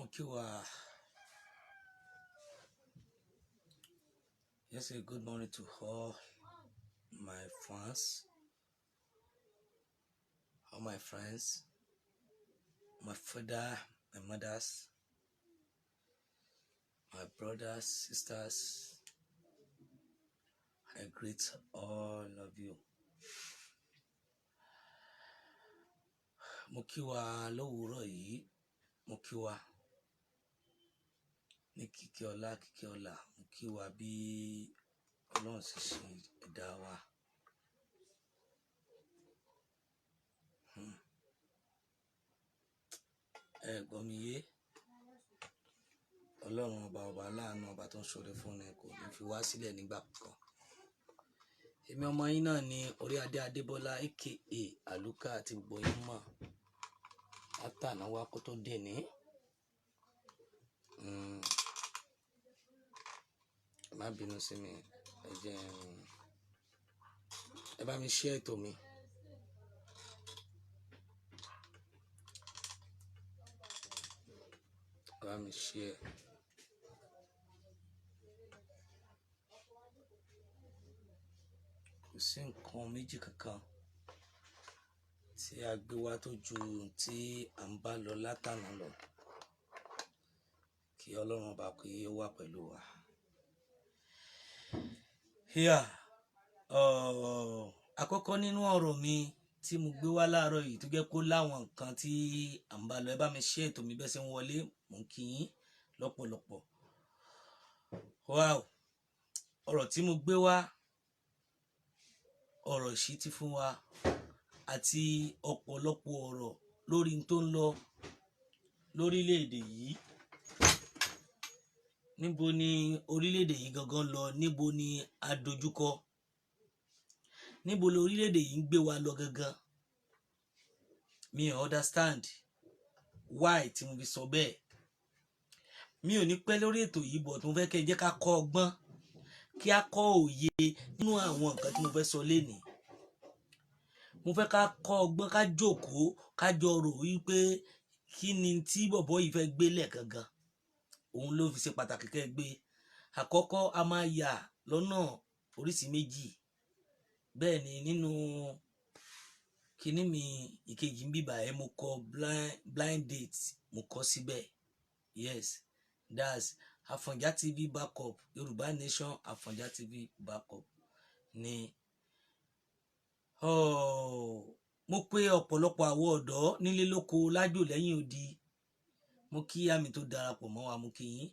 Mo kí wa. Yes, a good morning to all my fans, all my friends, my father, my mothers, my brothers, sisters. I greet all of you. Mo kí wa lówùúrọ̀ yìí, mo kí wa ní kíkí ọlá kíkí ọlà, mo kí wa bí Ọlọ́run sì ṣe ẹ̀dá wa. Ẹ gbọ́ mi yé, Ọlọ́run ọba ọba aláàánú ọba tó ń ṣoore fún ni kò ní fi wá sílẹ̀ nígbà kankan. Èmi ọmọ yín náà ni Orí Adé Adébọ́lá aka Àlùkà àti gbogbo yín mọ̀ látàná wá kó tó dé ní. Ẹ má bínú sí mi, ẹ jẹ́ ẹ bá mi share ètò mi. Ẹ bá mi share. Kò sí nǹkan méjì kankan tí a gbé wá tó ju tí à ń bá lọ látàná lọ. Kí Ọlọ́run ọba kí ó wà pẹ̀lú wa. Yeah. Àkọ́kọ́ nínú ọ̀rọ̀ mi tí mo gbé wá láàárọ̀ yìí tó jẹ́ kó láwọn nǹkan tí à ń bá lọ, ẹ bá mi share ètò mi bẹ́ẹ̀ ṣe ń wọlé, mò ń kí yín lọ́pọ̀lọpọ̀. Wow. Ọ̀rọ̀ tí mo gbé wá, ọ̀rọ̀ ìṣítí fún wa àti ọ̀pọ̀lọpọ̀ ọ̀rọ̀ lórí n tó ń lọ lórílẹ̀-èdè yìí. Níbo ni orílẹ̀-èdè yìí gangan lọ? Níbo ni a dojúkọ? Níbo ni orílẹ̀-èdè yìí ń gbé wa lọ gangan? Mi ò understand why tí mo fi sọ bẹ́ẹ̀. Mi ò ní pẹ́ lórí ètò yìí, but mo fẹ́ kẹ́ ẹ jẹ́ ká kọ́ ọgbọ́n, kí a kọ́ òye nínú àwọn nǹkan tí mo fẹ́ sọ lénìí. Mo fẹ́ ká kọ́ ọgbọ́n, ká jókòó, ká jọ rò wípé kí ni tí bọ̀bọ́ yìí fẹ́ gbélẹ̀ gangan. Òun ló fi ṣe pàtàkì kẹ́ ẹ gbé. Àkọ́kọ́, a máa yà lọ́nà oríṣi méjì. Bẹ́ẹ̀ ni nínú kíní mi ìkejì ń bíbà ẹ, mo kọ blind date, mo kọ síbẹ̀. Yes, that's Àfọ̀njá TV backup, Yorùbá Nation Àfọ̀njá TV backup ni. Mo pé ọ̀pọ̀lọpọ̀ àwọn ọ̀dọ́ nílé lóko lájò lẹ́yìn odi. Mo kí àmì tó darapọ̀ mọ́ wa, mo kí yín.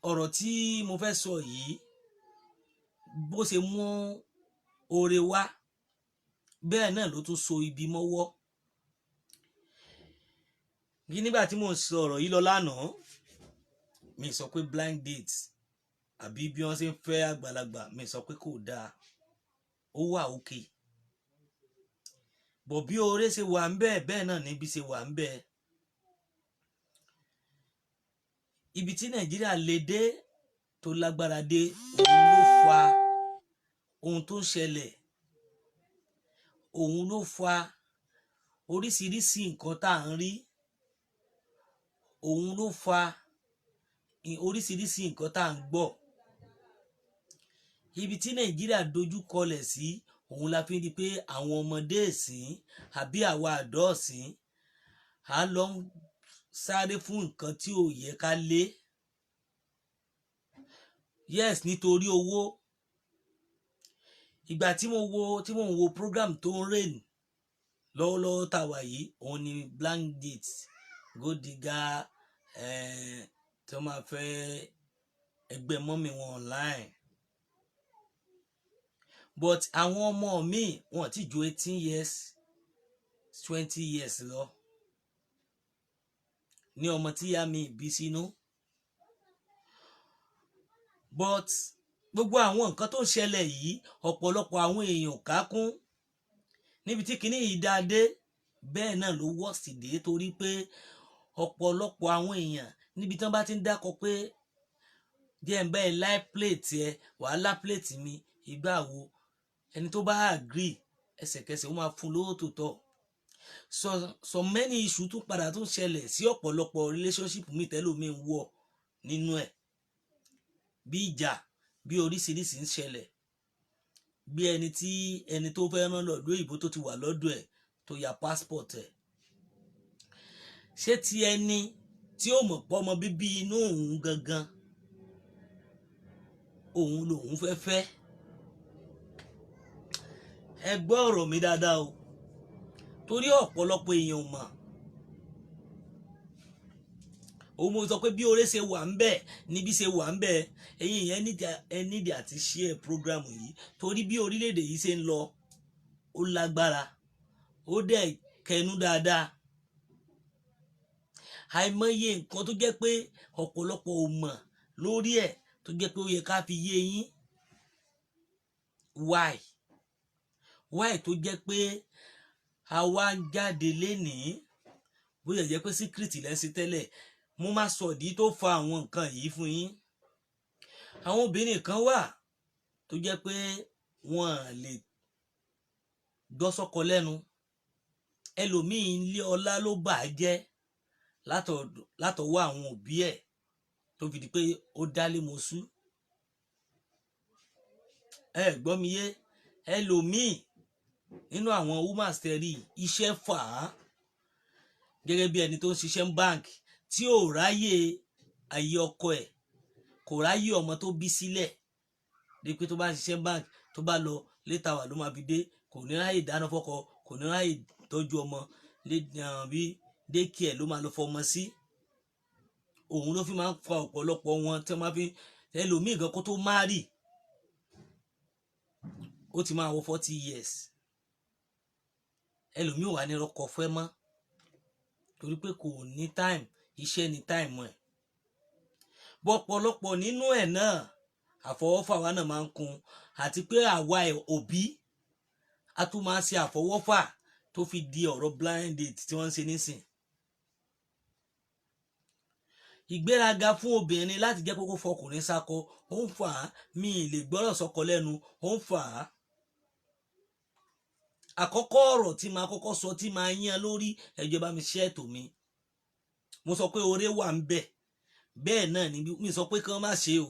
Ọ̀rọ̀ tí mo fẹ́ sọ yìí, bó ṣe mú oore wá, bẹ́ẹ̀ náà ló tún so ibi mọ́wọ́. Bí nígbà tí mò ń sọ ọ̀rọ̀ yìí lọ lánàá, mi sọ pé blind date àbí bí wọ́n ṣe ń fẹ́ àgbàlagbà, mi sọ pé kò dáa, ó wà òkè. Bọ̀ bí oore ṣe wà ń bẹ́ẹ̀, bẹ́ẹ̀ náà níbi ṣe wà ń bẹ́ẹ̀. Ibi tí Nàìjíríà lè dé tó lágbára dé, òun ló fa ohun tó ń ṣẹlẹ̀, òun ló fa oríṣiríṣi nǹkan tá à ń rí, òun ló fa oríṣiríṣi nǹkan tá à ń gbọ́. Ibi tí Nàìjíríà dojú kọlẹ̀ sí, òun la fi ń di pé àwọn ọmọdé ìsìn àbí àwa àdọ́ ìsìn à ń lọ sáré fún nǹkan tí ò yẹ ká lé. Yes, nítorí owó. Ìgbà tí mo wo, tí mo ń wo program tó ń reign lọ́wọ́lọ́wọ́ tá a wà yìí, òun ni blind date, gold digger, tí wọ́n máa fẹ́ ẹgbẹ́ mọ́mì wọn online. But àwọn ọmọ mi wọn ti ju 18 years, 20 years lọ ní ọmọ tí ìyá mi bí sínú. But gbogbo àwọn nǹkan tó ń ṣẹlẹ̀ yìí, ọ̀pọ̀lọpọ̀ àwọn èèyàn ká kún níbi tí kinní yìí dáa dé, bẹ́ẹ̀ náà ló worst dé, torí pé ọ̀pọ̀lọpọ̀ àwọn èèyàn níbi tí wọ́n bá ti ń dákọ pé díẹ̀ ń bẹ́ẹ̀ láì plate ẹ, wàhálà plate mi ìgbà wo, ẹni tó bá agree ẹsẹ̀kẹsẹ̀ ó máa fún lówó tó tọ́. So many issue tún padà tún ṣẹlẹ̀ sí ọ̀pọ̀lọpọ̀ relationship mi tẹ́lómi ń wọ̀ nínú ẹ̀, bí ìjà, bí oríṣiríṣi ń ṣẹlẹ̀, bí ẹni tí ẹni tó fẹ́ rán lọ́dọ̀ òyìnbó tó ti wà lọ́dọ̀ ẹ̀ tó ya passport ẹ̀. Ṣé ti ẹni tí ó mọ̀ pọ́ ọmọ bíbí inú òun gangan òun lòun fẹ́ fẹ́? Ẹ gbọ́ ọ̀rọ̀ mi dáadáa o, torí ọ̀pọ̀lọpọ̀ èèyàn ò mọ̀. Òun mo sọ pé bí oore ṣe wà ń bẹ̀ níbi ṣe wà ń bẹ̀. Ẹ̀yin yẹn ẹ nídìí àti share program yìí, torí bí orílẹ̀-èdè yìí ṣe ń lọ, ó lágbára, ó dẹ̀ kẹnu dáadáa. Àìmọye nǹkan tó jẹ́ pé ọ̀pọ̀lọpọ̀ ò mọ̀ lórí ẹ̀, tó jẹ́ pé ó yẹ ká fi yé yín. Why tó jẹ́ pé àwa ń jáde lénìí, bó ṣe jẹ́ pé secret lẹ́sìn tẹ́lẹ̀, mo máa sọ ìdí tó fa àwọn nǹkan yìí fún yín. Àwọn obìnrin kan wà tó jẹ́ pé wọ́n lè gbọ́ sọ́kọ lẹ́nu. Ẹlòmíín, ilé ọlá ló bà á jẹ́ látọwọ́ àwọn òbí ẹ̀, tó fi di pé ó dálé mọ́sú. Ẹ gbọ́ mi yé? Ẹlòmíín nínú àwọn woman tẹ̀rí, iṣẹ́ fà á, gẹ́gẹ́ bí ẹni tó ń ṣiṣẹ́ ní bank tí ò ráyè ayé ọkọ ẹ̀, kò ráyè ọmọ tó bí sílẹ̀, di pé tó bá ń ṣiṣẹ́ bank, tó bá lọ later wà ló máa fi dé, kò ní ráyè dáná fọ́kọ, kò ní ráyè tọ́jú ọmọ bí daycare ló máa lọ fọmọ sí. Òun ló fi máa ń fa ọ̀pọ̀lọpọ̀ wọn tí wọ́n máa fi ẹlòmíì gan, kó tó marry, ó ti máa wọ 40 years. Ẹlòmíì wà ní rọkọ fẹ́ mọ́, torí pé kò ní time, iṣẹ́ ní time ẹ̀. Bọ́pọ̀lọpọ̀ nínú ẹ̀ náà, àfọwọ́fà wa náà máa ń kun, àti pé àwa òbí a tún máa ń ṣe àfọwọ́fà tó fi di ọ̀rọ̀ blind date tí wọ́n ń ṣe nísìn. Ìgbéraga fún obìnrin láti jẹ́ kókó fọkùnrin sákọ, ó ń fà á. Mi ì lè gbọ́rọ̀ sọkọ lẹ́nu, ó ń fà á. Àkọ́kọ́ ọ̀rọ̀ tí máa kọ́kọ́ sọ tí máa yán lórí ẹjọ́, bá mi ṣe ètò mi, mo sọ pé oore wà ń bẹ̀. Bẹ́ẹ̀ náà ni mi sọ pé kí wọ́n má ṣe o,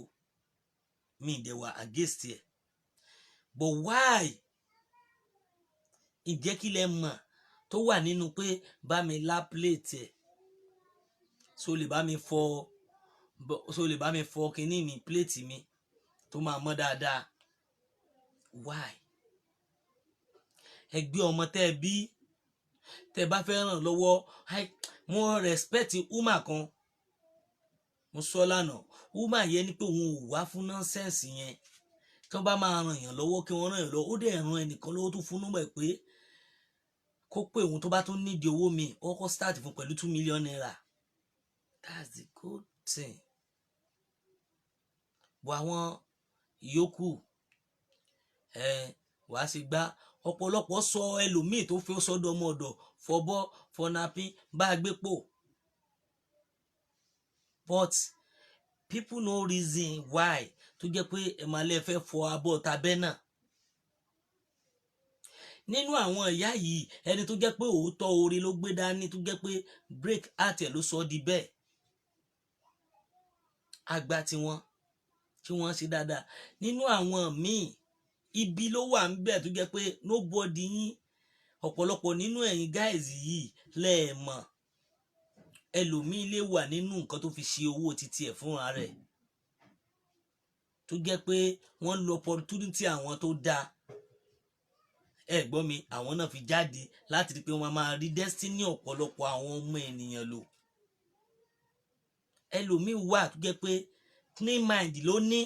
mi ì dẹ̀ wà against ẹ̀, but why? Ǹjẹ́ kí lẹ mọ̀ tó wà nínú pé bá mi lá plate ẹ̀, so lè bá mi fọ, so lè bá mi fọ kinní mi, plate mi tó máa mọ́ dáadáa? Why? Ẹgbẹ́ ọmọ tẹ́ ẹ bí, tẹ́ ẹ bá fẹ́ ràn lọ́wọ́. Mo respect woman kan, mo sọ lánàá. Woman yẹn ni pé òun ò wá fún nonsense yẹn. Tí wọ́n bá máa ràn yàn lọ́wọ́, kí wọ́n ràn yàn lọ́wọ́. Ó dẹ̀ ran ẹnìkan lọ́wọ́, tó fún nọ́mbà ẹ̀ pé kó pé òun tó bá tún nídìí owó mi. Ó kọ́kọ́ start fún pẹ̀lú ₦2 million. That's the good thing. Bọ̀ àwọn ìyókù ẹ wàá ṣe gbá. Ọ̀pọ̀lọpọ̀ sọ ẹlòmíì tó fi sọ́dọ̀ ọmọ ọ̀dọ̀, fọbọ́, fọnapín, bá a gbé pò, but people no reason why tó jẹ́ pé ẹ máa lẹ́ fẹ́ fọ abọ́ tabẹ́ náà. Nínú àwọn ìyá yìí, ẹni tó jẹ́ pé òótọ́ oore ló gbé dání, tó jẹ́ pé break heart ẹ̀ ló sọ ọ́ di bẹ́ẹ̀, àgbà tiwọn tí wọ́n ṣe dáadáa. Nínú àwọn míì, ibi ló wà ń bẹ̀ tó jẹ́ pé nobody yín. Ọ̀pọ̀lọpọ̀ nínú ẹ̀yin guys yìí lẹ́ẹ̀mọ̀, ẹlòmíì lè wà nínú nǹkan tó fi ṣe owó títí ẹ̀ fúnra rẹ̀, tó jẹ́ pé wọ́n lo opportunity àwọn tó dáa. Ẹ gbọ́ mi, àwọn náà fi jáde láti rí i pé wọ́n máa rí destiny ọ̀pọ̀lọpọ̀ àwọn ọmọ ènìyàn lò. Ẹlòmíì wà tó jẹ́ pé clean mind ló ní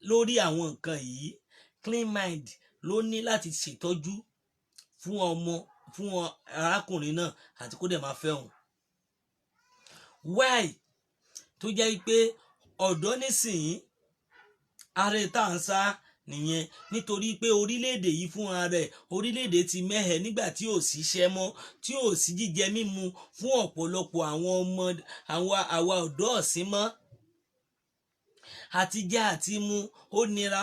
lórí àwọn nǹkan yìí, clean mind ló ní láti ṣètọ́jú fún ọmọ, fún arákùnrin náà, àti kó dẹ̀ máa fẹ́ òun. Why tó jẹ́ pé ọ̀dọ́ nísìnyí, ààrẹ tá à ń sá nìyẹn? Nítorí pé orílẹ̀-èdè yìí fúnra rẹ̀, orílẹ̀-èdè ti mẹ́hẹ̀ nígbà tí ò síṣẹ́ mọ́, tí ò sí jíjẹ mímu fún ọ̀pọ̀lọpọ̀ àwọn ọmọ àwọn àwa ọ̀dọ́ ọ̀sìn mọ́. Àti jẹ àti mu ó nira.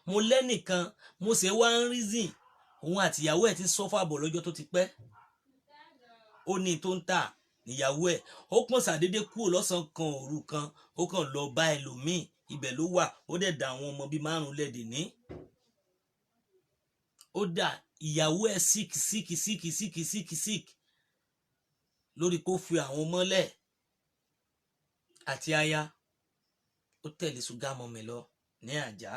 Mo lẹ́nìkan, mo ṣe wá ń reason, òun àtìyàwó ẹ̀ ti suffer bọ̀ lọ́jọ́ tó ti pẹ́. Ó ní tó ń tà níyàwó ẹ̀. Ó pọ̀n sàdédé kúrò lọ́sàn-án kan òru kan, ó kàn lọ bá ẹlòmíì. Ibẹ̀ ló wà, ó dẹ̀ dà àwọn ọmọ bíi márùn lẹ́dẹ̀ ní. Ó dà ìyàwó ẹ̀ sick, sick, sick, sick, sick, sick lórí kó fi àwọn mọ́lẹ̀ àti aya. Ó tẹ̀lé sugar mummy lọ ní àjà.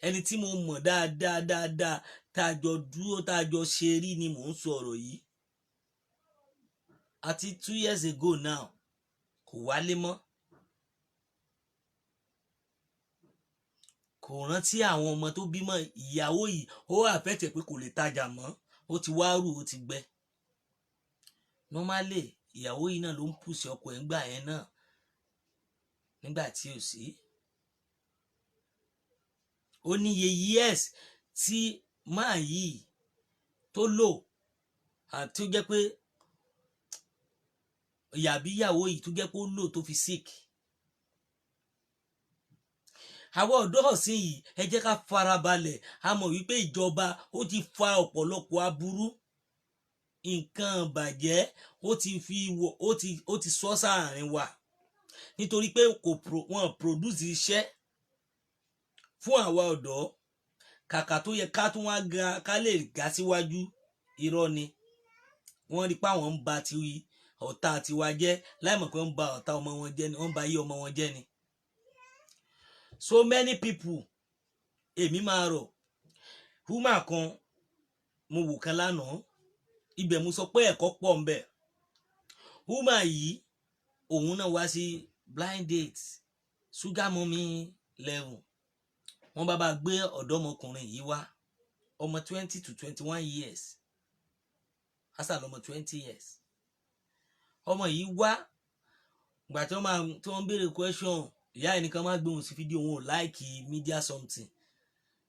Ẹni tí mo mọ̀ dáadáa dáadáa, tá a jọ dúró, tá a jọ ṣe rí ni mò ń sọ̀rọ̀ yìí. Àti 2 years ago now, kò wálé mọ́, kò rántí àwọn ọmọ tó bímọ. Ìyàwó yìí, ó àfẹ́tẹ̀ pé kò lè tajà mọ́, ó ti wá rù, ó ti gbẹ. Normally, ìyàwó yìí náà ló ń pùsì ọkọ ẹ̀ ńgbà yẹn náà nígbà tí ò sí. Ó níye years tí máa yìí tó lò àti ó jẹ́ pé ìyàbí ìyàwó yìí tó jẹ́ pé ó lò tó fi sick. Àwọn ọ̀dọ́ ọ̀sìn yìí, ẹ jẹ́ ká farabalẹ̀. A mọ̀ wípé ìjọba ó ti fa ọ̀pọ̀lọpọ̀ aburú, nǹkan bàjẹ́, ó ti fi wọ, ó ti sọ sáàrin wa, nítorí pé kò pro, wọn produce iṣẹ́ fún àwa ọ̀dọ́. Kàkà tó yẹ ká tún wá ga, ká lè ga síwájú, irọ́ ni. Wọ́n rí pé àwọn ń ba ti ọ̀tá tiwa jẹ́, láì mọ̀ pé wọ́n ń ba ọ̀tá ọmọ wọn jẹ́ ni, wọ́n ń ba ayé ọmọ wọn jẹ́ ni. So many people, èmi máa rọ̀ woman kan mo wò kan lánàá, ibẹ̀ mo sọ pé ẹ̀kọ́ pọ̀ ń bẹ̀. Woman yìí, òun náà wá sí blind date, sugar mummy level. Wọ́n bá gbé ọ̀dọ́mọkùnrin yìí wá, ọmọ 20 to 21 years, asa lọmọ 20 years. Ọmọ yìí wá, gbà tí wọ́n máa tí wọ́n béèrè question, ìyá ẹ̀ nìkan máa gbóhùn sí fídíò wọn ò like media something.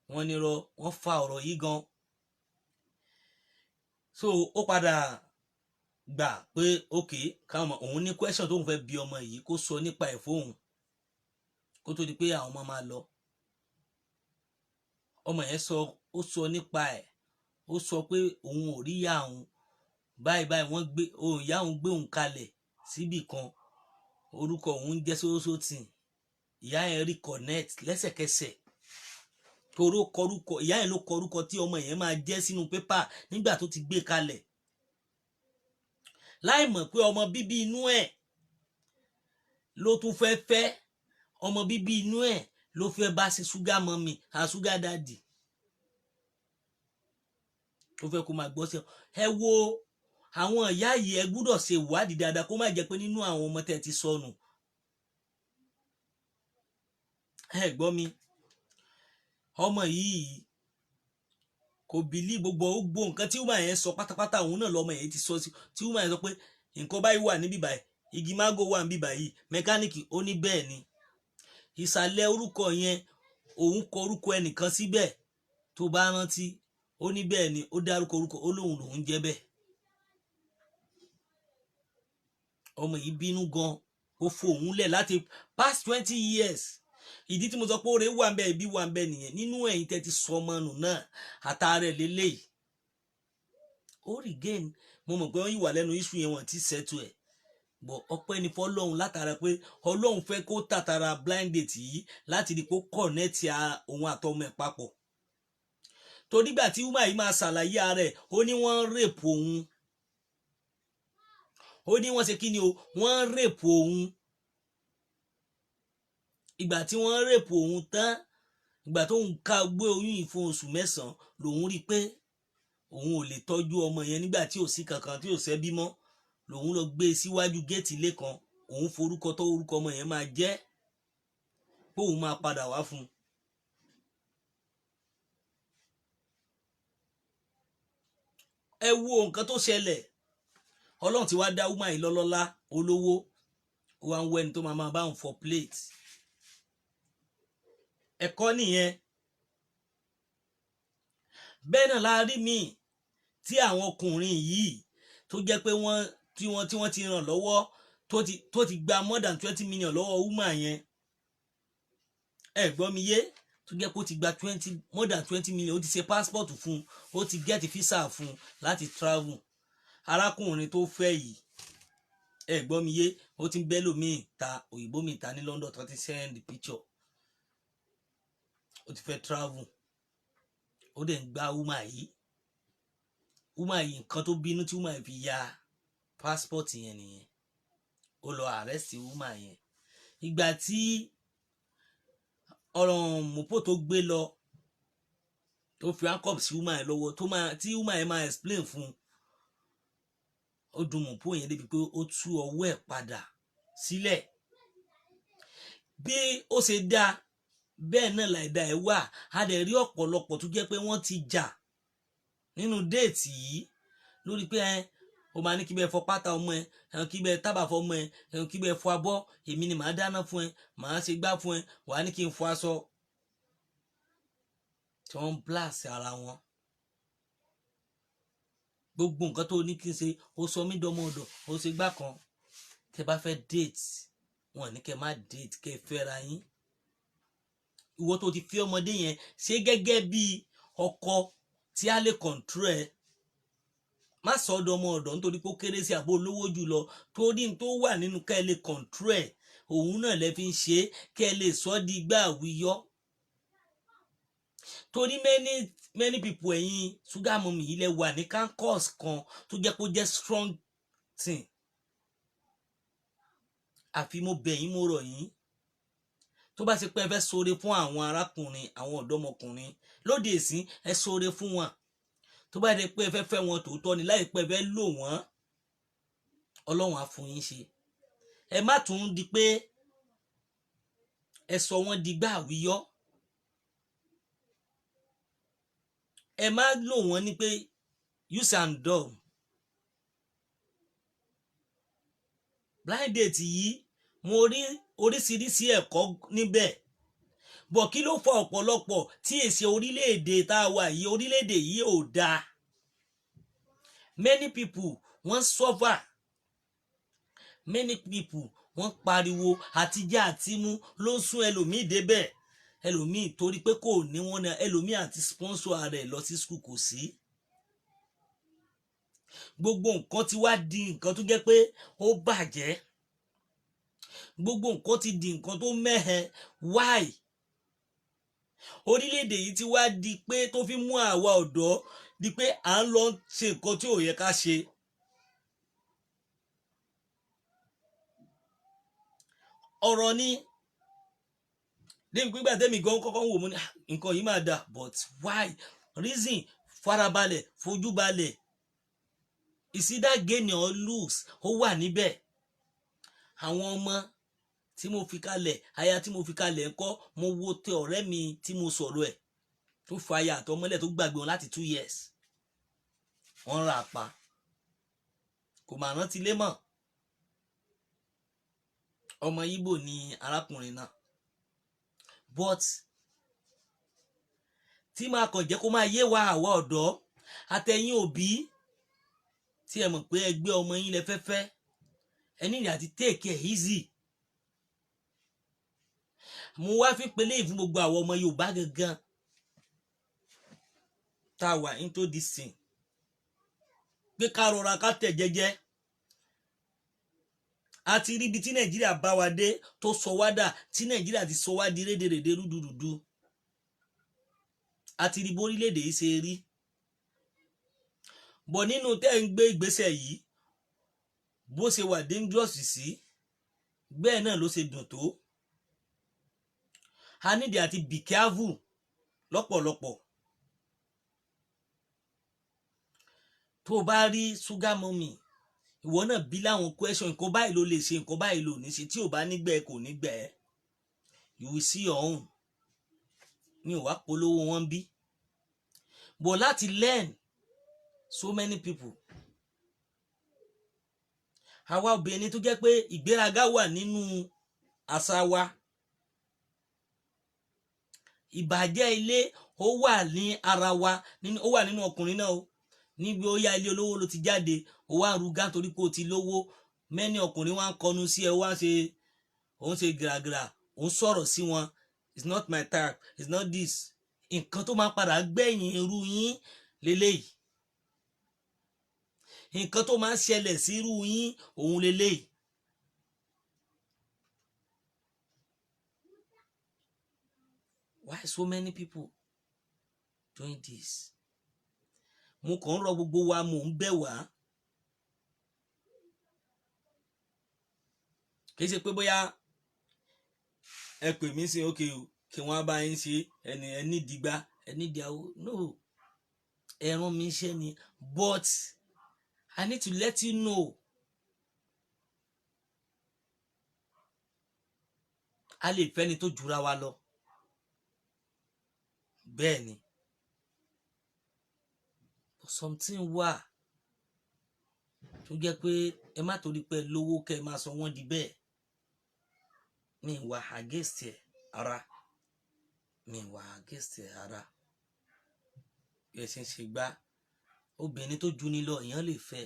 Wọ́n ní rọ, wọ́n fa ọ̀rọ̀ yìí gan. So ó padà gbà pé ok, káwọn òun ní question tóun fẹ́ bi ọmọ yìí, kó sọ nípa ẹ̀ fóun kó tó di pé àwọn ọmọ máa lọ. Ọmọ yẹn sọ, ó sọ nípa ẹ̀. Ó sọ pé òun ò rí ìyá òun báyìí báyìí, wọ́n gbé òun, ìyá òun gbé òun kalẹ̀ síbì kan, orúkọ òun jẹ́ sósótì. Ìyá yẹn rí connect lẹ́sẹ̀kẹsẹ̀, toró kọrúkọ ìyá yẹn ló kọrúkọ tí ọmọ yẹn máa jẹ́ sínú pépà nígbà tó ti gbé kalẹ̀, láì mọ̀ pé ọmọ bíbí inú ẹ̀ ló tún fẹ́ fẹ́. Ọmọ bíbí inú ẹ̀ ló fẹ́ bá ṣe sugar mummy and sugar daddy, tó fẹ́ kó máa gbọ́ sí ẹ. Wo àwọn ìyá yìí, ẹ gbúdọ̀ ṣe ìwádìí dáadáa, kó má jẹ́ pé nínú àwọn ọmọ tẹ́ ti sọnù. Ẹ gbọ́ mi, ọmọ yìí kò bìlí gbogbo gbogbo nǹkan tí woman yẹn sọ pátápátá. Òun náà lọmọ yẹn ti sọ sí tí woman yẹn sọ pé nǹkan báyìí wà níbí báyìí, igi mágò wà níbí báyìí, mẹkáníìkì. Ó ní bẹ́ẹ̀ ni, ìsàlẹ̀ orúkọ yẹn, òun kọ orúkọ ẹnìkan síbẹ̀ tó bá rántí. Ó ní bẹ́ẹ̀ ni, ó dárúkọ orúkọ, ó lóun lòún jẹ́ bẹ́ẹ̀. Ọmọ yìí bínú gan, ó fòun lẹ̀ láti past 20 years. Ìdí tí mo sọ pé oore wà ń bẹ, ibi wà ń bẹ nìyẹn. Nínú ẹ̀yin tẹ́ ti sọ ọmọ nù náà, àtàrẹ lélẹ́yìí, ó regain. Mo mọ̀ pé wọ́n yìí wà lẹ́nu issue yẹn, wọ́n ti settle ẹ̀ bọ̀. Ọpẹ́ ni fọ́lọ́run látara pé Ọlọ́run fẹ́ kó tàtàrà blind date yìí láti rí kó connect òun àtọmọ ẹ̀ papọ̀. Torí gbà tí woman yìí máa ṣàlàyé ara ẹ̀, ó ní wọ́n rape òun. Ó ní wọ́n ṣe kí ni o? Wọ́n rape òun. Ìgbà tí wọ́n rape òun tán, ìgbà tó ń ká gbé oyún yìí fún oṣù 9, lòun rí i pé òun ò lè tọ́jú ọmọ yẹn nígbà tí ò sí kankan, tí ò sẹ́bí mọ́. Lòun lọ gbé e síwájú géètì ilé kan, òun forúkọ tó orúkọ ọmọ yẹn máa jẹ́, pé òun máa padà wá fún un. Ẹ wo nǹkan tó ṣẹlẹ̀. Ọlọ́run ti wá dá woman yìí lọ́lọ́lá, olówó. Ó wá ń wọ ẹni tó máa bá òun fọ plate. Ẹ̀kọ́ nìyẹn. Bẹ́ẹ̀ náà la rí míì tí àwọn ọkùnrin yìí tó jẹ́ pé wọ́n tí wọ́n ti ràn lọ́wọ́, tó ti gba more than 20 million lọ́wọ́ woman yẹn. Ẹ gbọ́ mi yé? Tó jẹ́ pé ó ti gba more than 20 million, ó ti ṣe passport fún un, ó ti get visa fún un láti travel. Arákùnrin tó fẹ́ yìí, ẹ gbọ́ mi yé, ó ti ń bẹ́ lómìn ta òyìnbó mi ta ní London tó ti send picture. Ó ti fẹ́ travel, ó dẹ̀ ń gbá woman yìí. Woman yìí, nǹkan tó bínú tí woman yìí fi ya passport yẹn nìyẹn. Ó lọ arrest woman yẹn. Ìgbà tí ọ̀rọ̀ mọ̀pọ̀ tó gbé lọ, tó fi handcuff sí woman yẹn lọ́wọ́, tó máa tí woman yẹn máa explain fún un, ó dùn mọ̀pọ̀ yẹn débi pé ó tú ọwọ́ ẹ̀ padà sílẹ̀. Bí ó ṣe dáa, bẹ́ẹ̀ náà láìda ẹ̀ wà. Á dẹ̀ rí ọ̀pọ̀lọpọ̀ tó jẹ́ pé wọ́n ti jà nínú date yìí lórí pé ẹ o máa ní kí bẹ́ẹ̀ fọ pátá ọmọ ẹ, kí bẹ́ẹ̀ tábà fọ ọmọ ẹ, kí bẹ́ẹ̀ fọ abọ́, èmi ni màá dáná fún ẹ, màá ṣe gbá fún ẹ, wàá ní kí n fọ aṣọ, tí wọ́n ń blast ara wọn. Gbogbo nǹkan tó ní kí n ṣe, ó sọ mí dọmọ ọ̀dọ̀, ó ṣe gbá kan. Tẹ́ bá fẹ́ date, wọn ní kẹ́ má date, kẹ́ fẹ́ra yín. Ìwọ tó ti fi ọmọdé yẹn ṣe gẹ́gẹ́ bí ọkọ tí a lè control ẹ, má sọ ọ̀dọ̀ ọmọ ọ̀dọ̀ nítorí pé ó kéré sí àbó olówó jù lọ. Torí tó wà nínú ká ẹ lè control ẹ, òun náà lẹ fi ń ṣe é, kẹ́ ẹ lè sọ di gbà wíyọ́. Torí many many people, ẹ̀yin sugar mummy yìí, lẹ wà ní campus kan tó jẹ́ kó jẹ́ strong thing. Àfi mo bẹ̀ yín, mo rọ̀ yín, tó bá ṣe pé ẹ fẹ́ ṣoore fún àwọn arákùnrin, àwọn ọ̀dọ́mọkùnrin lóde ìsín, ẹ ṣoore fún wọn. Tó bá dé pé ẹ fẹ́ fẹ́ wọn tòótọ́ ni, láì pẹ́ ẹ fẹ́ lò wọ́n, Ọlọ́run á fún yín ṣe. Ẹ má tún di pé ẹ sọ wọ́n di gbà wíyọ́. Ẹ má lò wọ́n ní pé use and done. Blind date yìí, mo rí oríṣiríṣi ẹ̀kọ́ níbẹ̀ bọ̀. Kí ló fa ọ̀pọ̀lọpọ̀ tí èsì orílẹ̀-èdè tá a wà yìí? Orílẹ̀-èdè yìí ò dáa. Many people wọ́n suffer, many people wọ́n pariwo àtijọ́ àtimú ló ń sún ẹlòmíì débẹ̀. Ẹlòmíì, torí pé kò ní wọn náà, ẹlòmíì àti sponsor rẹ̀ lọ sí school kò sí. Gbogbo nǹkan ti wá di nǹkan tó jẹ́ pé ó bàjẹ́. Gbogbo nǹkan ti di nǹkan tó mẹ́hẹ. Why? Orílẹ̀-èdè yìí ti wá di pé tó fi mú àwa ọ̀dọ́ di pé à ń lọ ṣe nǹkan tí ò yẹ ká ṣe. Ọ̀rọ̀ ni débi pígbà tẹ́mi gan kọ́kọ́ ń wò, mo ní, "Ah, nǹkan yìí máa dà." But why? Reason, farabalẹ̀, fojúbalẹ̀. Is either gain or lose, ó wà níbẹ̀. Àwọn ọmọ tí mo fi kalẹ̀, aya tí mo fi kalẹ̀ ńkọ́? Mo wo tẹ ọ̀rẹ́ mi tí mo sọ̀rọ̀ ẹ̀, tó fa aya àtọmọ́lẹ̀, tó gbàgbé wọn láti 2 years, wọ́n rà pa, kò mà rántí lé mọ́. Ọmọ Ìgbò ni arákùnrin náà, but tí máa kàn jẹ́ kó máa yé wa, àwa ọ̀dọ́ àtẹ̀yìn òbí tí ẹ mọ̀ pé ẹgbẹ́ ọmọ yín lẹ fẹ́fẹ́, ẹ ní àti take it easy. Mo wá fi pélé fún gbogbo àwọn ọmọ Yorùbá gangan tá a wà into this thing, pé ká rọra, ká tẹ̀ jẹ́jẹ́. A ti rí ibi tí Nàìjíríà bá wa dé, tó sọ wá dà, tí Nàìjíríà ti sọ wá di rédèrèdè, rúdurùdu. A ti rí bórílẹ̀-èdè yìí ṣe rí bọ̀ nínú tẹ́ ń gbé ìgbésẹ̀ yìí. Bó ṣe wà dangerous sí, bẹ́ẹ̀ náà ló ṣe dùn tó. A nídìí àti be careful lọ́pọ̀lọpọ̀. Tó o bá rí sugar mummy, ìwọ náà bí láwọn question: nǹkan báyìí ló lè ṣe, nǹkan báyìí ló ní ṣe. Tí ò bá nígbẹ́, kò nígbẹ́. You will see your own. Mi ò wá polówó wọn bí, but láti learn so many people. Àwa obìnrin tó jẹ́ pé ìgbéraga wà nínú àṣà wa, ìbàjẹ́ ilé ó wà ní ara wa, ó wà nínú ọkùnrin náà o. Níbi ó yá, ilé olówó ló ti jáde, ó wá rúgá torí pé ó ti lówó. Many ọkùnrin wá ń kọnu sí ẹ, ó wá ń ṣe, òun ṣe gìràgìrà, òun sọ̀rọ̀ sí wọn. It's not my type, it's not this. Nǹkan tó máa padà gbẹ̀yìn irú yín leléyìí. Nǹkan tó máa ń ṣẹlẹ̀ sírú yín òun leléyìí. Why so many people doing this? Mo kàn ń rọ gbogbo wa, mò ń bẹ̀ wá. Kì í ṣe pé bóyá ẹ pè mí sí òkè o, kí wọ́n á bá yín ṣe ẹni ẹni dìgbà ẹni dìáwó. No, ẹran mi ṣe ni, but I need to let you know. A lè fẹ́ni tó jura wa lọ, bẹ́ẹ̀ ni, but something wà tó jẹ́ pé ẹ má torí pé lówó kẹ́ ẹ máa sọ wọ́n di bẹ́ẹ̀. Mi wà against ẹ̀ ara, mi wà against ẹ̀ ara. Bí ẹ ṣe ń ṣe gbá, obìnrin tó ju ni lọ, èèyàn lè fẹ́.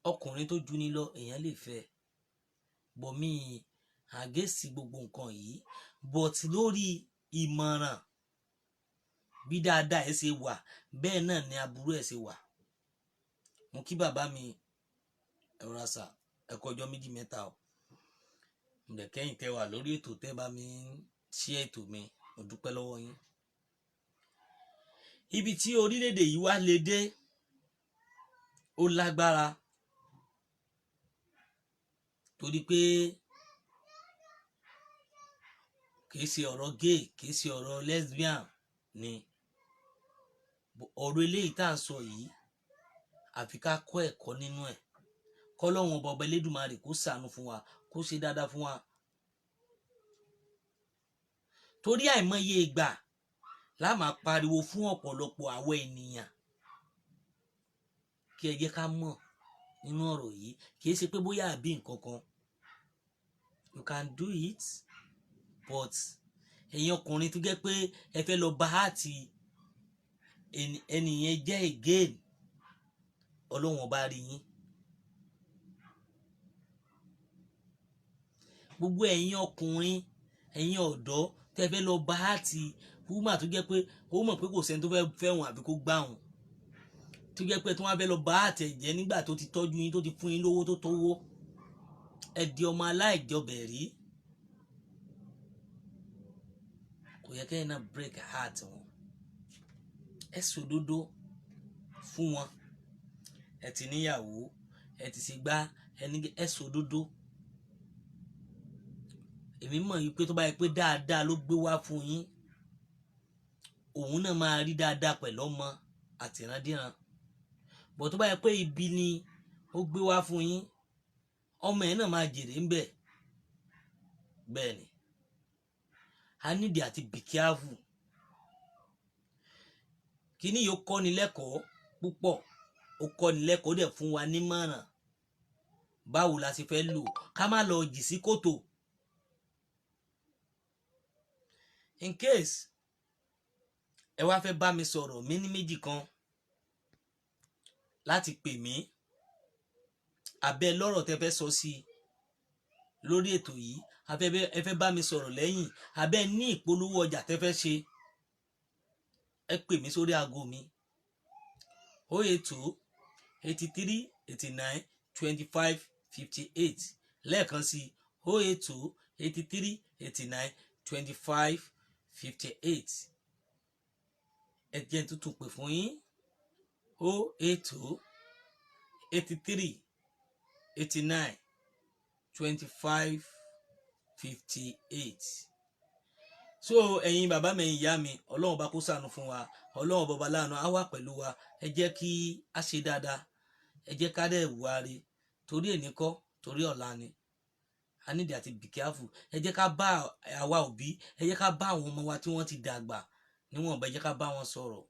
Ọkùnrin tó ju ni lọ, èèyàn lè fẹ́. But mi against gbogbo nǹkan yìí, but lórí ìmọ̀ràn, bí dáadáa ẹ ṣe wà, bẹ́ẹ̀ náà ni aburú ẹ ṣe wà. Mo kí bàbá mi, ẹ̀rọ àṣà ẹ̀kọ́ ọjọ́ méjì mẹ́ta o. Mo dẹ̀ kẹ́yìn tẹ́ wà lórí ètò, tẹ́ bá mi ṣí ètò mi, mo dúpẹ́ lọ́wọ́ yín. Ibi tí orílẹ̀-èdè yìí wá lè dé, ó lágbára, torí pé kìí ṣe ọ̀rọ̀ gay, kìí ṣe ọ̀rọ̀ lesbian ni ọ̀rọ̀ eléyìí tá à ń sọ yìí. Àfi ká kọ́ ẹ̀kọ́ nínú ẹ̀, kọ́lọ́hun ọba ọba Elédùmarè kó ṣàánú fún wa, kó ṣe dáadáa fún wa, torí àìmọye ìgbà la máa pariwo fún ọ̀pọ̀lọpọ̀ àwọn ènìyàn kí ẹ jẹ́ ká mọ̀ nínú ọ̀rọ̀ yìí. Kìí ṣe pé bóyá àbí nǹkan kan, you can do it, but ẹ̀yin ọkùnrin tó jẹ́ pé ẹ fẹ́ lọ bá àti ẹnìyẹn jẹ́ again, Ọlọ́run ọba rí yín. Gbogbo ẹ̀yin ọkùnrin, ẹ̀yin ọ̀dọ́ tẹ́ fẹ́ lọ bá àti woman tó jẹ́ pé ó mọ̀ pé kò sẹ́ni tó fẹ́ fẹ́ wọn àbí kó gbà wọn, tó jẹ́ pé tí wọ́n fẹ́ lọ bá àtẹ̀jẹ́ nígbà tó ti tọ́jú yín, tó ti fún yín lówó tó tówó, ẹ di ọmọ aláìjọbẹ̀ rí. Kò yẹ kẹ́yìn náà break heart wọn. Ẹ sòdodo fún wọn. Ẹ ti níyàwó, ẹ ti sì gbá ẹni, ẹ sòdodo. Èmi mọ̀ yìí pé tó bá yẹ pé dáadáa ló gbé wá fún yín, òun náà máa rí dáadáa pẹ̀lú ọmọ àtìrandíran. Bọ̀ tó bá yẹ pé ibi ni ó gbé wá fún yín, ọmọ ẹ̀ náà máa jèrè ń bẹ̀. Bẹ́ẹ̀ ni, a nídìí àti be careful. Kíní yóò kọ́ni lẹ́kọ̀ọ́ púpọ̀, ó kọ́ni lẹ́kọ̀ọ́, dẹ̀ fún wa nímọ̀ràn báwo la ṣe fẹ́ lò, ká má lọ jì sí kòtò. In case ẹ wá fẹ́ bá mi sọ̀rọ̀, mí ní méjì kan láti pè mí, abẹ́ lọ́rọ̀ tẹ́ fẹ́ sọ sí lórí ètò yìí, abẹ́ ẹ fẹ́ bá mi sọ̀rọ̀ lẹ́yìn, abẹ́ ní ìpolówó ọjà tẹ́ fẹ́ ṣe, ẹ pè mí sórí aago mi: 082 83 89 25 58. Lẹ́ẹ̀kan sí: 082 83 89 25 58. Ẹ jẹ́ n tuntun pè fún yín: 082 83 89 25 58. So ẹ̀yin bàbá mi, ẹ̀yin ìyá mi, Ọlọ́run bá kó ṣàánú fún wa. Ọlọ́run bàbá láàánú á wà pẹ̀lú wa. Ẹ jẹ́ kí a ṣe dáadáa, ẹ jẹ́ ká dẹ̀ wá rí, torí èní kọ́, torí ọ̀la ni. A nídìí àti be careful. Ẹ jẹ́ ká bá àwa òbí, ẹ jẹ́ ká bá àwọn ọmọ wa tí wọ́n ti dàgbà níwọ̀nba, ẹ jẹ́ ká bá wọn sọ̀rọ̀,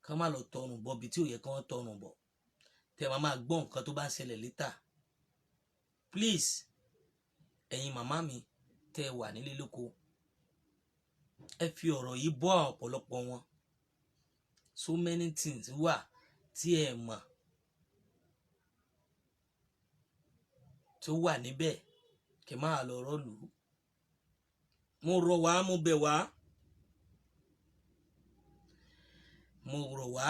ká má lọ tọrùn bọ̀ bí tí ò yẹ kí wọ́n tọrùn bọ̀, tẹ́ máa máa gbọ́ nǹkan tó bá ń ṣẹlẹ̀ later. Please, ẹ̀yin màmá mi tẹ́ ẹ wà nílé lóko, ẹ fi ọ̀rọ̀ yìí bọ́ ọ̀pọ̀lọpọ̀ wọn. So many things wà tí ẹ mọ̀ tó wà níbẹ̀, kí máa lọ rọ́ọ̀lù. Mo rọ̀ wá, mo bẹ̀ wá, mo rọ̀ wá,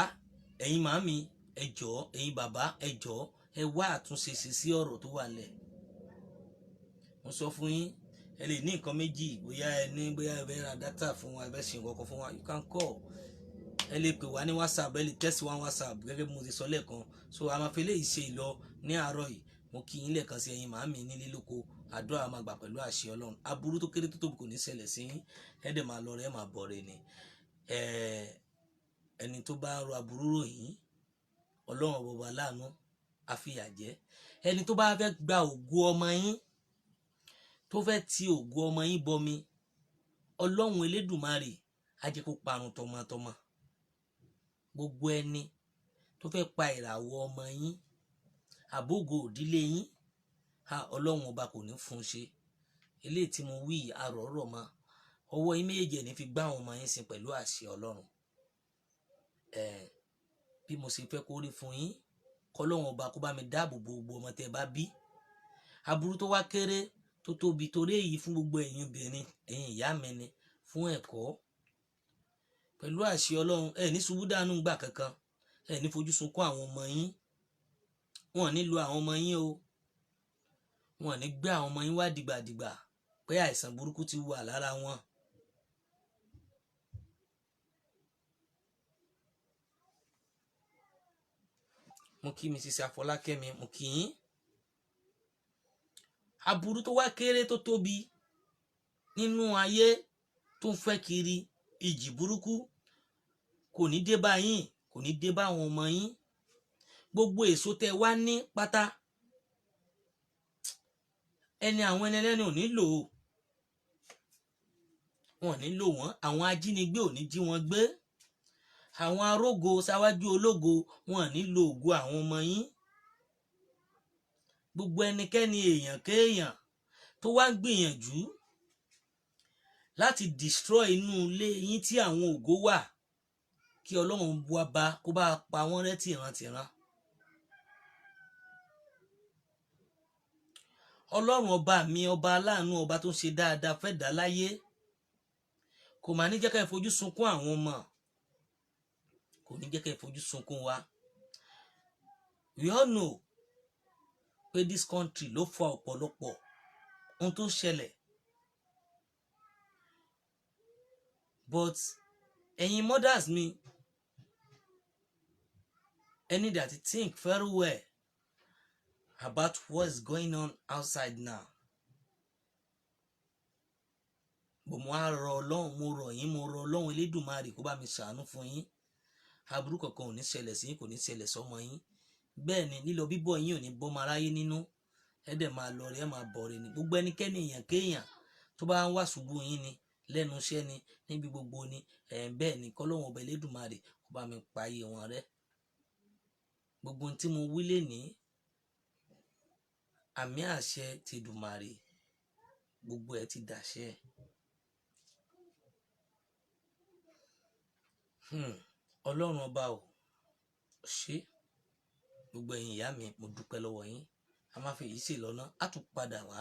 ẹ̀yin màmí, Ẹ jọ̀ọ́, ẹ̀yin bàbá, ẹ jọ̀ọ́, ẹ wá àtúnṣe ṣe sí ọ̀rọ̀ tó wà lẹ̀. Mo sọ fún yín, ẹ lè ní nǹkan méjì, bóyá ẹ ní, bóyá ẹ fẹ́ ra data fún wa, ẹ fẹ́ ṣe nǹkan kan fún wa, you can call. Ẹ lè pè wá ní WhatsApp, ẹ lè text wá WhatsApp, gẹ́gẹ́ bí mo ti sọ lẹ́ẹ̀kan. So a máa fi eléyìí ṣe ìlọ ní àárọ̀ yìí. Mo kí yín lẹ́ẹ̀kan sí, ẹ̀yin màámi nílé lóko. Àdúrà máa gbà pẹ̀lú àṣẹ Ọlọ́run. Aburú tó kéré tó tóbi kò ní ṣẹlẹ̀ sí yín. Ẹ dẹ̀ máa lọ rẹ̀, máa bọ̀ rẹ̀ ni. Ẹni tó bá ro aburú ròyìn, Ọlọ́run ọba láàánú á fìyà jẹ. Ẹni tó bá fẹ́ gba ògo ọmọ yín, tó fẹ́ ti ògo ọmọ yín bọmi, Ọlọ́run Elédùmarè á jẹ́ kó parun tọmọtọmọ. Gbogbo ẹni tó fẹ́ pa ìràwọ̀ ọmọ yín, àbógo òdílé yín, ha, Ọlọ́run ọba kò ní fún un ṣe. Eléyìí tí mo wí, àrọ̀rọ̀ mọ́ ọwọ́ yín méjèèjì ẹ̀ ní fi gbá àwọn ọmọ yín sin pẹ̀lú àṣẹ Ọlọ́run. Ẹ̀ bí mo ṣe fẹ́ kó rí fún yín, kọ́lọ́run ọba kó bá mi dáàbò bo gbogbo ọmọ tẹ́ bá bí, aburú tó wá kéré tó tóbi. Torí èyí, fún gbogbo ẹ̀yin obìnrin, ẹ̀yin ìyá mi ni fún ẹ̀kọ́. Pẹ̀lú àṣẹ Ọlọ́run, ẹ̀ ní ṣubú dànù gbà kankan, ẹ̀ ní fojú sunkún àwọn ọmọ yín. Wọn ò ní lu àwọn ọmọ yín o, wọn ò ní gbé àwọn ọmọ yín wá dìgbàdìgbà pé àìsàn burúkú ti wà lára wọn. Mo kí Mrs. Afọlákẹ́mi, mo kí yín. Aburú tó wá kéré tó tóbi nínú ayé tó ń fẹ́ kiri, ìjì burúkú kò ní dé bá yín, kò ní dé bá àwọn ọmọ yín. Gbogbo èso tẹ wá ní pátá, ẹni àwọn ẹni ẹlẹ́ni ò ní lò ó, wọn ò ní lò wọ́n. Àwọn ajínigbé ò ní jí wọn gbé. Àwọn arógo sáwájú ológo, wọn ò ní lo ògo àwọn ọmọ yín. Gbogbo ẹnikẹ́ni, èèyàn kéèyàn tó wá ń gbìyànjú láti destroy inú ilé yín tí àwọn ògo wà, kí Ọlọ́run wá bá kó bá pa wọ́n rẹ́ tìrantìran. Ọlọ́run ọba mi, ọba aláàánú, ọba tó ń ṣe dáadáa fẹ́ dá láyé, kò mà ní jẹ́ ká ẹ fojú sunkún àwọn ọmọ, kò ní jẹ́ ká ẹ fojú sunkún wa. We all know pé this country ló fa ọ̀pọ̀lọpọ̀ ohun tó ń ṣẹlẹ̀, but ẹ̀yin mothers mi, ẹ need to think very well about what's going on outside now. Bò mo á rọ Ọlọ́run, mo rọ̀ yín, mo rọ Ọlọ́run Elédùmarè kó bá mi ṣàánú fún yín. Aburú kankan ò ní ṣẹlẹ̀ sí yín, kò ní ṣẹlẹ̀ sọ́mọ yín. Bẹ́ẹ̀ ni lílọ bíbọ̀ yín ò ní bọ́mọ aráyé nínú. Ẹ dẹ̀ máa lọ rẹ̀, ẹ máa bọ̀ rẹ̀ ni. Gbogbo ẹnikẹ́ni, èèyàn kéèyàn tó bá ń wá ṣubú yín ni lẹ́nu iṣẹ́ ni, níbi gbogbo ni ẹ̀, bẹ́ẹ̀ ni kọ́lọ́hun ọba Elédùmarè kó bá mi pa ayé wọn rẹ́. Gbogbo ohun tí mo wí lénìí, àmì àṣẹ ti Èdùmàrè, gbogbo ẹ̀ ti dàṣẹ. Ọlọ́run ọba ò ṣe. Gbogbo ẹ̀yin ìyá mi, mo dúpẹ́ lọ́wọ́ yín. A máa fi èyí ṣe lọ́nà, a tún padà wá.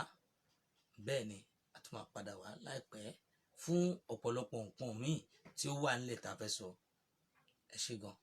Bẹ́ẹ̀ ni, a tún máa padà wá láìpẹ́ fún ọ̀pọ̀lọpọ̀ nǹkan míì tí ó wà nílẹ̀ tá a fẹ́ sọ. Ẹ ṣé gan.